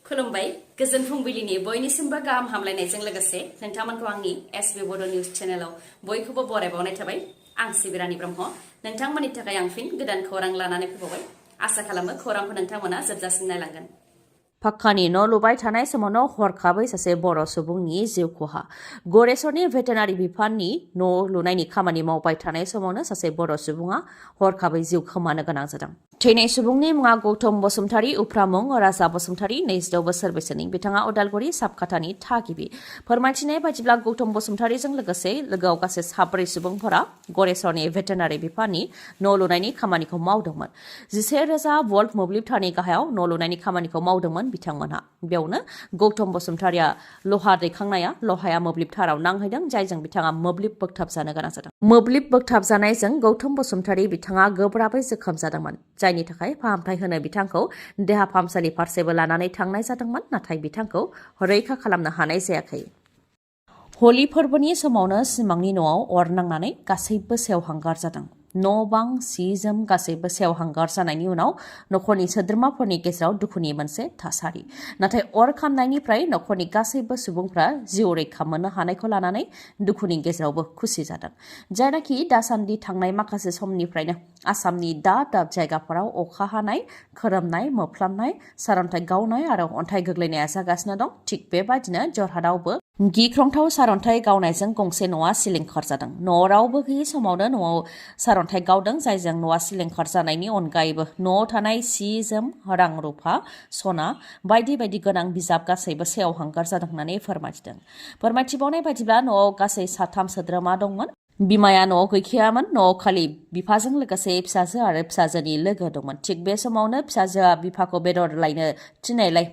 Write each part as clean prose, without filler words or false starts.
खुलुमबाय गोजोन फुंबिलिनि बयनिसिमबो गाहाम हामलायनायजों लोगोसे नोंथांमोनखौ आंनि एसबी बड' निउज चेनेलाव बयखौबो बरायबावनाय थाबाय आं सिबिरानि ब्रह्म नोंथांमोननि थाखाय आं फिन गोदान खौरां लानानै फैबावबाय आसा खालामो खौरांखौ नोंथांमोना जोबजासिम नायलांगोन पाक्कानि न' लुबाय थानाय समावनो हरखाबै सासे बर' सुबुंनि जिउ खहा गरेस्वरनि भेटेनारि बिफाननि न' लुनायनि खामानि मावबाय थानाय समावनो सासे बर' सुबुङा हरखाबै जिउ खोमानो गोनां जादों थैनाय सुबुंनि मुङा गौतम बसुमतारी उफ्रा मुं राजा बसुमतारी 26 बोसोर बैसोनि बिथाङा उदालगुरि साबखाथानि थागिबि फोरमायथिनाय बायदिब्ला गौतम बसुमतारीजों लोगोसे लोगोआव गासै 4 सुबुंफोरा गरेस्वरनि भेटेनारि बिफाननि न' लुनायनि खामानिखौ मावदोंमोन 11,000 भल्ट मोब्लिब थारनि गाहायाव न' लुनायनि खामानिखौ मावदोंमोन बिथांमोनहा बेयावनो गौतम बसुमतारीया लहा दैखांनाया लहाया मोब्लिब थाराव नांहैदों जायजों बिथाङा मोब्लिब बोगथाबजानो गोनां जादों मोब्लिब बोगथाबजानायजों गौतम बसुमतारी बिथाङा गोब्राबै जोखोम जादोंमोन जायनि थाखाय फाहामथाय होनो बिथांखौ देहा फाहामसालि फारसेबो लानानै थांनाय जादोंमोन नाथाय बिथांखौ रैखा खालामनो हानाय जायाखै हलि फोरबोनि समावनो सिमांनि न'आव अर नांनानै गासैबो सेवहांगार जादों न' बां सि जोम गासैबो सेवहांगार जानायनि उनाव नखरनि सोद्रोमाफोरनि गेजेराव दुखुनि मोनसे थासारि नाथाय अर खामनायनिफ्राय नखरनि गासैबो सुबुंफ्रा जिउ रैखा मोननो हानायखौ लानानै दुखुनि गेजेरावबो खुसि जादों जायनाखि दासान्दि थांनाय माखासे समनिफ्रायनो आसामनि दाब दाब जायगाफोराव अखा हानाय खोरोमनाय मोफ्लामनाय सारन्थाइ गावनाय आरो अन्थाइ गोग्लैनाया जागासिनो दं थिग बेबादिनो जरहाटआवबो गिख्रंथाव सारन्थाइ गावनायजों गंसे न'आ सिलिंखार जादों न'आव रावबो गैयै समावनो न'आव सारन्थाइ गावदों जायजों न'आ सिलिंखार जानायनि अनगायैबो न'आव थानाय सि जोम रां रुफा सना बायदि बायदि गोनां बिजाब गासैबो सेवहांगार जादों होननानै फोरमायथिबावनाय बायदिब्ला न'आव गासै 3 सोद्रोमा दंमोन बिमाया न'आव गैखायामोन न'आव खालि बिफाजों लोगोसे फिसाजो आरो फिसाजोनि लोगो दंमोन थिग बे समावनो फिसाजोआ बिफाखौ बेदर लायनो थिननायलाय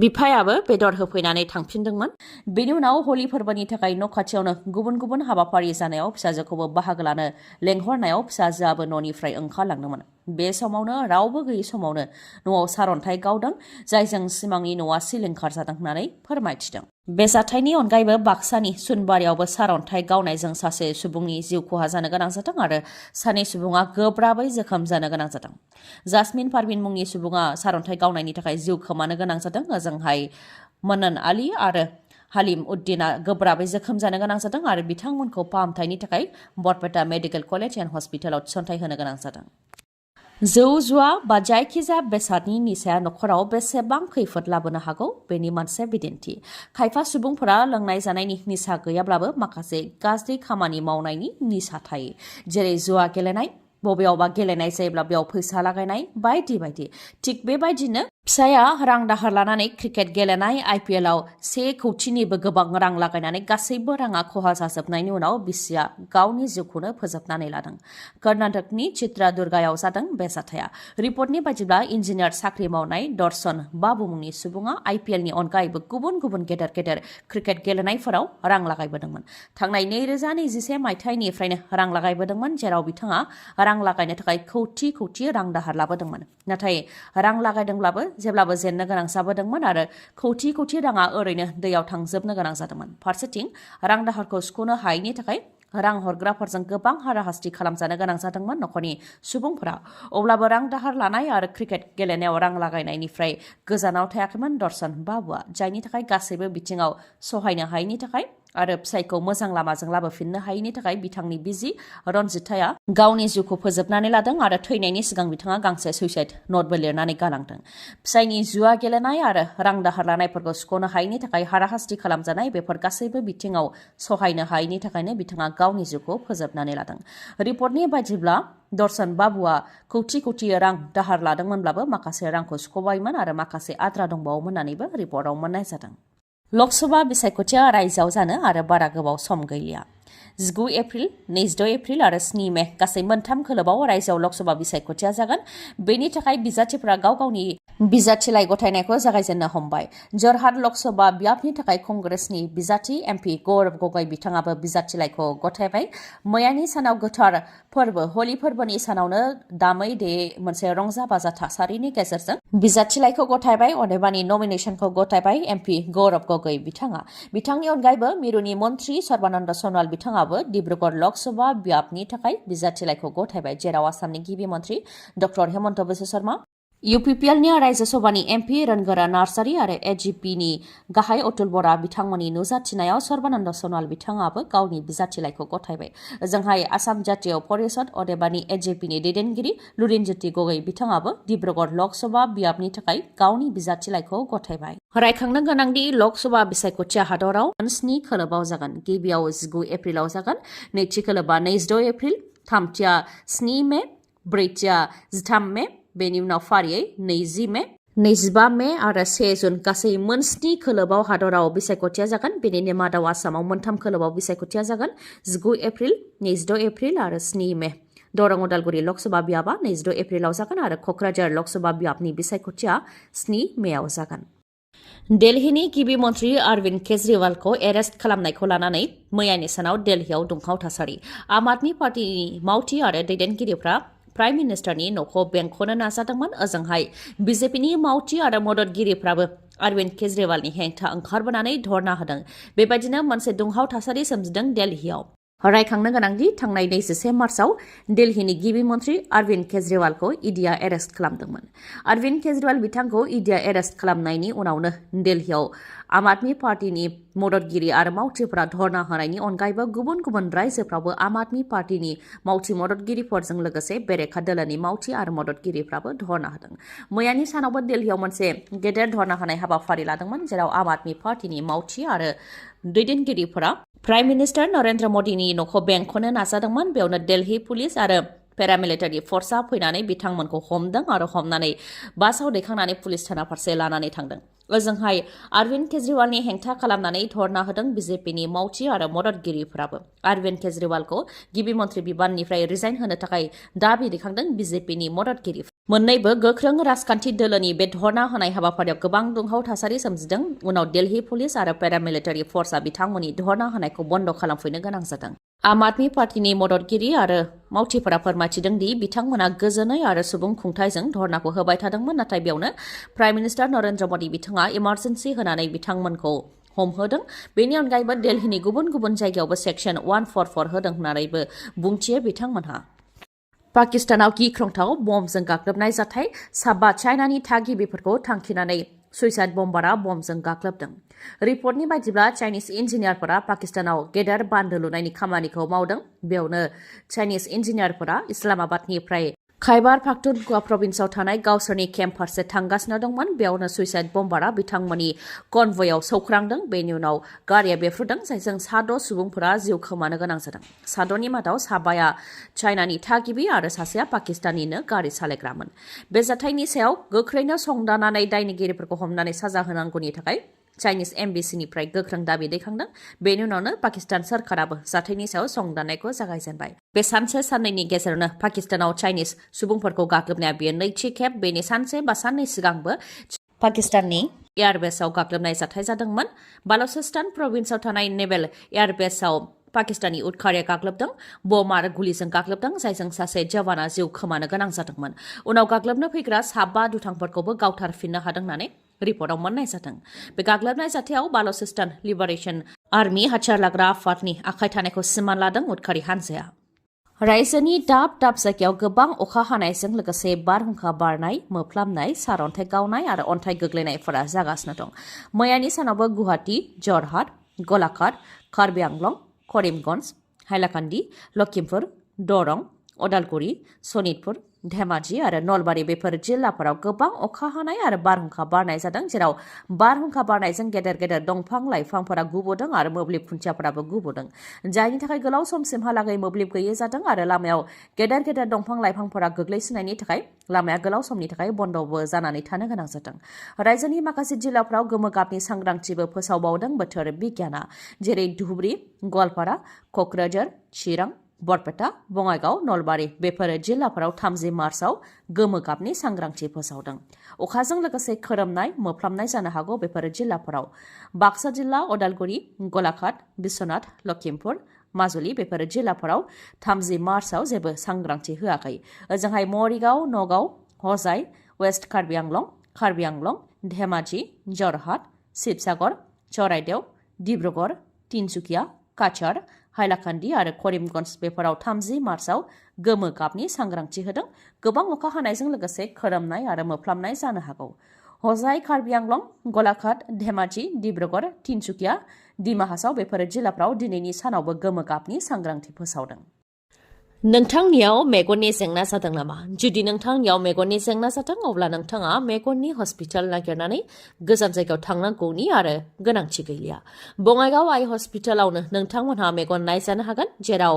बिफायाबो बेदर होफैनानै थांफिनदोंमोन बेनि उनाव हलि फोरबोनि थाखाय न' खाथियावनो गुबुन गुबुन हाबाफारि जानायाव फिसाजोखौबो बाहागो लानो लेंहरनायाव फिसाजोआबो न'निफ्राय ओंखारलांदोंमोन बे समावनो रावबो गैयै समावनो न'आव सारन्थाइ गावदों जायजों सिमांनि न'आ सिलिंखार जादों होननानै फोरमायथिदों बे जाथायनि अनगायैबो बाक्सानि सुनबारियावबो सारन्थाइ गावनायजों सासे सुबुंनि जिउ खहा जानो गोनां जादों आरो सानै सुबुङा गोब्राबै जोखोम जानो गोनां जादों जासमिन पारभिन मुंनि सुबुङा सारन्थाइ गावनायनि थाखाय जिउ खोमानो गोनां जादों ओजोंहाय मनन आली आरो हालिम उद्दिना गोब्राबै जोखोम जानो गोनां जादों आरो बिथांमोनखौ फाहामथायनि थाखाय बरपेटा मेडिकेल कलेज एन्ड हस्पिटालाव थिसनथाय होनो गोनां जादों जौ जुवा बा जायखिजाया बेसादनि निसाया नखराव बेसेबां खैफोद लाबोनो हागौ बेनि मोनसे बिदिन्थि खायफा सुबुंफोरा लोंनाय जानायनि निसा गैयाब्लाबो माखासे गाज्रि खामानि मावनायनि निसा थायो जेरै जुवा गेलेनाय बबेयावबा गेलेनाय जायोब्ला बेयाव फैसा लागायनाय बायदि बायदि थिग बेबायदिनो फिसाया रां दाहार लानानै क्रिकेट गेलेनाय आइपिएलआव 1 कौटिनिबो गोबां रां लागायनानै गासैबो राङा खहा जाजोबनायनि उनाव बिसिया गावनि जिउखौनो फोजोबनानै लादों कर्नाटकनि चित्रदुर्गायाव जादों बे जाथाया रिपर्टनि बायदिब्ला इन्जिनियार साख्रि मावनाय दर्शन बाबु मुंनि सुबुङा आइपिएलनि अनगायैबो गुबुन गुबुन गेदेर गेदेर क्रिकेट गेलेनायफोराव रां लागायबोदोंमोन थांनाय 2021 मायथाइनिफ्रायनो रां लागायबोदोंमोन जेराव बिथाङा रां लागायनो थाखाय कौटि रां दाहार लाबोदोंमोन नाथाय रां लागायदोंब्लाबो जेब्लाबो जेननो गोनां जाबोदोंमोन आरो कौटि राङा ओरैनो दैयाव थांजोबनो गोनां जादोंमोन फारसेथिं रां दाहारखौ सुख'नो हायैनि थाखाय रां हरग्राफोरजों गोबां हाराहास्ति खालामजानो गोनां जादोंमोन नखरनि सुबुंफोरा अब्लाबो रां दाहार लानाय आरो क्रिकेट गेलेनायाव रां लागायनायनिफ्राय गोजानाव थायाखैमोन दर्शन बाबुआ जायनि थाखाय गासैबो बिथिङाव सहायनो हायैनि थाखाय आरो फिसायखौ मोजां लामाजों लाबोफिननो हायैनि थाखाय बिथांनि बिसि रनजिताया गावनि जिउखौ फोजोबनानै लादों आरो थैनायनि सिगां बिथाङा गांसे सुइसाइड नटबो लिरनानै गालांदों फिसायनि जुवा गेलेनाय आरो रां दाहार लानायफोरखौ सुख'नो हायैनि थाखाय हाराहास्ति खालामजानाय बेफोर गासैबो बिथिङाव सहायनो हायैनि थाखायनो बिथाङा गावनि जिउखौ फोजोबनानै लादों रिपर्टनि बायदिब्ला दर्शन बाबुआ कौटि रां दाहार लादोंमोनब्लाबो माखासे रांखौ सुख'बायमोन आरो माखासे आद्रा दंबावोमोन होननानैबो रिपर्टआव मोननाय जादों लकसभा बिसायख'थिया रायजोआव जानो आरो बारा गोबाव सम गैलिया 19 एप्रिल 22 एप्रिल आरो 7 मे गासै मोनथाम खोलोबाव रायजोआव लकसभा बिसायख'थिया जागोन बेनि थाखाय बिजाथिफोरा गाव गावनि बिजाथिलाइ गथायनायखौ जागायजेननो हमबाय जरहाट लकसभा बियाबनि थाखाय कंग्रेसनि बिजाथि एमपि गौरब गगৈ बिथाङाबो बिजाथिलाइखौ गथायबाय मैयानि सानाव गोथार फोरबो हलि फोरबोनि सानावनो दामै देयै मोनसे रंजा बाजा थासारिनि गेजेरजों बिजाथिलाइखौ गथायबाय अदेबानि नमिनेसनखौ गथायबाय एमपि गौरब गगৈ बिथाङा बिथांनि अनगायैबो मिरुनि मन्त्रि सर्बानन्द सनवाल बिथाङाबो डिब्रुगड़ लकसभा बियाबनि थाखाय बिजाथिलाइखौ गथायबाय जेराव आसामनि गिबि मन्त्रि डक्टर हेमन्त बिश्व शर्मा UPPLनि रायजो सभानि MP रनगोरा नार्जारी आरो AGPनि गाहाय अतुल बरा बिथांमोननि नुजाथिनायाव सर्बानन्द सनवाल बिथाङाबो गावनि बिजाथिलाइखौ गथायबाय। ओजोंहाय आसाम जातीय परिषद अदेबानि AGPनि दैदेनगिरि लुरिनज्योति गगৈ बिथाङाबो डिब्रुगड़ लकसभा बियाबनि थाखाय गावनि बिजाथिलाइखौ गथायबाय। रायखांनो गोनांदि लकसभा बिसायख'थिया हादराव 7 खोलोबाव जागोन। गिबियाव 19 एप्रिलाव जागोन, नैथि खोलोबा 26 एप्रिल, थामथिया 7 मे, ब्रैथिया 13 मे, बेनि उनाव फारियै 20 मे, 25 मे आरो 1 जुन गासै 7 खोलोबाव हादराव बिसायख'थिया जागोन। बेनिनो मादाव आसामाव 3 खोलोबाव बिसायख'थिया जागोन, 19 एप्रिल, 26 एप्रिल आरो 7 मे। दरं उदालगुरि लकसभा बियाबा 26 एप्रिलाव जागोन आरो क'क्राझार लकसभा बियाबनि बिसायख'थिया 7 मेआव जागोन। दिल्लीनि गिबि मन्थ्रि अरविन्द केजरीवालखौ एरेस्ट खालामनायखौ लानानै मैयानि सानाव दिल्लीयाव दुंहाव थासारि। आम आदमी पार्टीनि मावथि आरो दैदेनगिरिफ्रा प्राइम मिनिस्टारनि न'खौ बेंखनो नाजादोंमोन। ओजोंहाय बिजेपिनि मावथि आरो मददगिरिफ्राबो अरविन्द केजरीवालनि हेंथा ओंखारबोनानै धरना होदों। बेबायदिनो मोनसे दुंहाव थासारि सोमजिदों दिल्लीयाव। रायखांनो गोनांदि थांनाय 21 मार्चआव दिल्लीनि गिबि मन्थ्रि अरविन्द केजरीवालखौ इडिआ एरेस्ट खालामदोंमोन। अरविन्द केजरीवाल बिथांखौ इडिआ एरेस्ट खालामनायनि उनावनो दिल्लीयाव आम आदमी पार्टीनि मददगिरि आरो मावथिफोरा धरना होनायनि अनगायैबो गुबुन गुबुन रायजोफ्रावबो आम आदमी पार्टीनि मावथि मददगिरिफोरजों लोगोसे बेरेखा दोलोनि मावथि आरो मददगिरिफ्राबो धरना होदों। मैयानि सानावबो दिल्लीयाव मोनसे गेदेर धरना होनाय हाबाफारि लादोंमोन, जेराव आम आदमी पार्टीनि मावथि आरो दैदेनगिरिफोरा प्राइम मिनिस्टार नरेन्द्र मदिनि न'खौ बेंखनो नाजादोंमोन। बेयावनो दिल्ली पुलिस आरो पेरामिलिटारि फर्सआ फैनानै बिथांमोनखौ हमदों आरो हमनानै बासाव दैखांनानै पुलिस थाना फारसे लानानै थांदों। ओजोंहाय अरविन्द केजरीवालनि हेंथा खालामनानै धरना होदों बिजेपिनि मावथि आरो मददगिरिफोराबो। अरविन्द केजरीवालखौ गिबि मन्थ्रि बिबाननिफ्राय रिजाइन होनो थाखाय दाबि दैखांदों बिजेपिनि मददगिरिफोर। मोन्नैबो गोख्रों राजखान्थि दोलोनि बे धरना होनाय हाबाफारियाव गोबां दुंहाव थासारि सोमजिदों। उनाव दिल्ली पुलिस आरो पेरामिलिटारि फर्सआ बिथांमोननि धरना होनायखौ बन्द खालामफैनो गोनां जादों। आम आदमी पार्टीनि मददगिरि आरो मावथिफोरा फोरमायथिदों दि बिथांमोना गोजोनै आरो सुबुं खुंथायजों धरनाखौ होबाय थादोंमोन, नाथाय बेयावनो प्राइम मिनिस्टार नरेन्द्र मदि बिथाङा इमारजेन्सि होनानै बिथांमोनखौ हमहोदों। बेनि अनगायैबो दिल्लीनि गुबुन गुबुन जायगायावबो सेक्सन 144 होदों होननानैबो बुंथियो बिथांमोनहा। पाकिस्तानाव गिख्रंथाव बमजों गाग्लोबनाय जाथाय। 7 चाइनानि थागिबिफोरखौ थांखिनानै सुइसाइड बम्बारा बमजों गाग्लोबदों। रिपर्टनि बायदिब्ला चाइनिज इन्जिनियारफोरा पाकिस्तानाव गेदेर बान्दो लुनायनि खामानिखौ मावदों। बेयावनो चाइनिज इन्जिनियारफोरा इस्लामाबादनिफ्राय खाइबार पाख्तुनख्वा प्रभिन्सआव थानाय गावसोरनि केम्प फारसे थांगासिनो दंमोन। बेयावनो सुइसाइड बम्बारा बिथांमोननि कनभयआव सौख्रांदों। बेनि उनाव गारिया बेफ्रुदों, जायजों 6 सुबुंफोरा जिउ खोमानो गोनां जादों। 6नि मादाव 7 चाइनानि थागिबि आरो सासेया पाकिस्ताननिनो गारि सालायग्रामोन। बे जाथायनि सायाव गोख्रैनो संदाननानै दायनिगिरिफोरखौ हमनानै साजा होनांगौनि थाखाय चाइनिज एम्बेसिनिफ्राय गोख्रों दाबि दैखांदों। बेनि उनावनो पाकिस्तान सोरखाराबो जाथायनि सायाव संदाननायखौ जागायजेनबाय। बे सानसे साननैनि गेजेरावनो पाकिस्तानाव चाइनिज सुबुंफोरखौ गाग्लोबनाया बेयो नैथि खेब। बेनि सानसे बा साननै सिगांबो पाकिस्ताननि एयारबेसआव गाग्लोबनाय जाथाय जादोंमोन। बालुचिस्तान प्रभिन्सआव थानाय नेभेल एयारबेसआव पाकिस्तानी उदखारिया गाग्लोबदों। बम आरो गुलिजों गाग्लोबदों, जायजों सासे जवाना जिउ खोमानो गोनां जादोंमोन। उनाव गाग्लोबनो फैग्रा 7 दुथांफोरखौबो गावथारफिननो हादों होननानै रिपर्टआव मोननाय जादों। बे गाग्लोबनाय जाथायाव बालुचिस्तान लिबारेशन आर्मी हाथियार लाग्रा आफादनि आखाय थानायखौ सिमान लादों उदखारि हानजाया। रायजोनि दाब दाब जायगायाव गोबां अखा हानायजों लोगोसे बारहुंखा बारनाय, मोफ्लामनाय, सारअन्थाइ गावनाय आरो अन्थाइ गोग्लैनायफोरा जागासिनो दं। मैयानि सानावबो गुवाहाटी, जरहाट, गलाघाट, कार्बि आंलं, करिमगन्ज, हाइलाकान्दि, लखिमपुर, दरं, उदालगुरि, सनितपुर, धेमाजि आरो नलबारि बेफोर जिल्लाफोराव गोबां अखा हानाय आरो बारहुंखा बारनाय जादों, जेराव बारहुंखा बारनायजों गेदेर गेदेर दंफां लाइफांफोरा गुबुदों आरो मोब्लिब खुन्थियाफोराबो गुबुदों, जायनि थाखाय गोलाव समसिमहालागै मोब्लिब गैयै जादों आरो लामायाव गेदेर गेदेर दंफां लाइफांफोरा गोग्लैसिननायनि थाखाय लामाया गोलाव समनि थाखाय बन्दबो जानानै थानो गोनां जादों। रायजोनि माखासे जिल्लाफोराव गोमो गाबनि सांग्रांथिबो फोसावबावदों बोथोर बिगियाना, जेरै धुबुरी, गवालपारा, क'क्राझार, चिरां, बरपेटा, बङाइगाव, नलबारि बेफोर जिल्लाफोराव 30 मार्चआव गोमो गाबनि सांग्रांथि फोसावदों। अखाजों लोगोसे खोरोमनाय, मोफ्लामनाय जानो हागौ बेफोर जिल्लाफोराव। बाक्सा जिल्ला, उदालगुरि, गलाघाट, बिश्वनाथ, लखिमपुर, माजुलि बेफोर जिल्लाफोराव 30 मार्चआव जेबो सांग्रांथि होआखै। ओजोंहाय मरिगाव, नगाव, हजाइ, वेस्ट कार्बि आंलं, धेमाजि, जरहाट, शिबसागर, चराइदेव, डिब्रुगड़, तिनसुकिया, काछार, हाइलाकान्दि आरो करिमगन्ज बेफोराव 30 मार्चआव गोमो गाबनि सांग्रांथि होदों। गोबां अखा हानायजों लोगोसे खोरोमनाय आरो मोफ्लामनाय जानो हागौ। हजाइ, कार्बि आंलं, गलाघाट, धेमाजि, डिब्रुगड़, तिनसुकिया, डिमा हासाव बेफोर जिल्लाफ्राव दिनैनि सानावबो गोमो गाबनि सांग्रांथि फोसावदों। नोंथांनियाव मेगननि जेंना जादों नामा? जुदि नोंथांनियाव मेगननि जेंना जादों अब्ला नोंथाङा मेगननि हस्पिटाल नागिरनानै गोजान जायगायाव थांनांगौनि आरो गोनांथि गैलिया। बङाइगाव आइ हस्पिटालावनो नोंथांमोनहा मेगन नायजानो हागोन, जेराव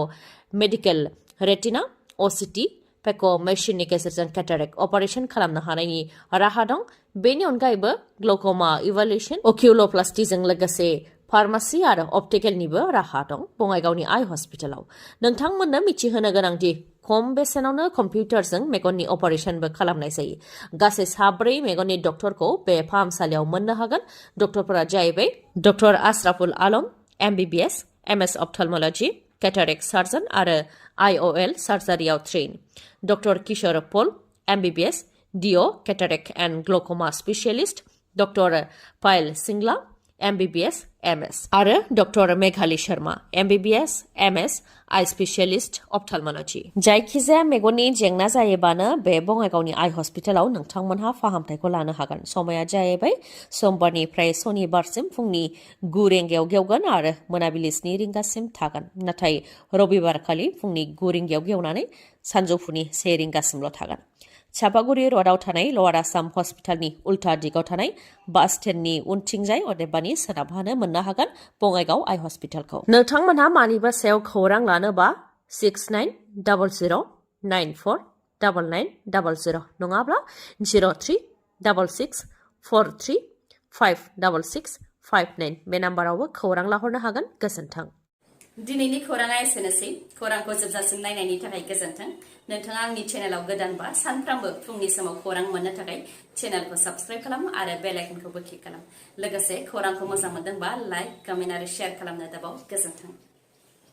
मेडिकेल, रेटिना, असिटि, पेक' मेसिननि गेजेरजों केटारेक्ट अपारेशन खालामनो हानायनि राहा दं। बेनि अनगायैबो ग्ल'क'मा इभालुएशन, अकिउल'प्लास्टिजों लोगोसे फार्मासि आरो अप्टिकेलनिबो राहा दं बङाइगावनि आइ हस्पिटालाव। नोंथांमोननो मिथिहोनो गोनांदि खम बेसेनावनो कम्पिउटारजों मेगननि अपारेशनबो खालामनाय जायो। गासै 4 मेगननि डक्टरखौ बे फाहामसालियाव मोननो हागोन। डक्टरफोरा जाहैबाय doctor Ashraful Alam, MBBS, MS ophthalmology, cataract surgeon आरो IOL सार्जारियाव train. Doctor Kishore Pal, MBBS, DO, cataract and glaucoma specialist. Doctor Payal Singla, MBBS, MS आरो doctor Meghali Sharma, MBBS, MS, eye specialist ophthalmology. जायखिजाया मेगननि जेंना जायोबानो बे बङाइगावनि आइ हस्पिटालाव नोंथांमोनहा फाहामथायखौ लानो हागोन। समाया जाहैबाय समबारनिफ्राय सनिबारसिम फुंनि 9 रिंगायाव गेवगोन आरो मोनाबिलि 7 रिंगासिम थागोन। नाथाय रबिबारखालि फुंनि 9 रिंगायाव गेवनानै सानजौफुनि 1 रिंगासिमल' थागोन। चापागुरि र'डआव थानाय लवार आसाम हस्पिटालनि उल्था दिगाव थानाय बास स्टेन्डनि उनथिंजाय अदेबानि सोनाबहानो मोननो हागोन बङाइगाव आइ हस्पिटालखौ। नोंथांमोनहा मानिबा सायाव खौरां लानोबा 6900949900 नङाब्ला 0366435659 बे नाम्बारावबो खौरां लाहरनो हागोन। गोजोन्थों। दिनैनि खौराङा एसेनोसै। खौरांखौ जोबजासिम नायनायनि थाखाय गोजोन्थों। नोंथाङा आंनि चेनेलाव गोदानबा सानफ्रामबो फुंनि समाव खौरां मोननो थाखाय चेनेलखौ साबस्क्राइब खालाम आरो बेल आइकनखौबो क्लिक खालाम। लोगोसे खौरांखौ मोजां मोनदोंबा लाइक, कमेन्ट आरो शेयार खालामनो दाबाव। गोजोन्थों।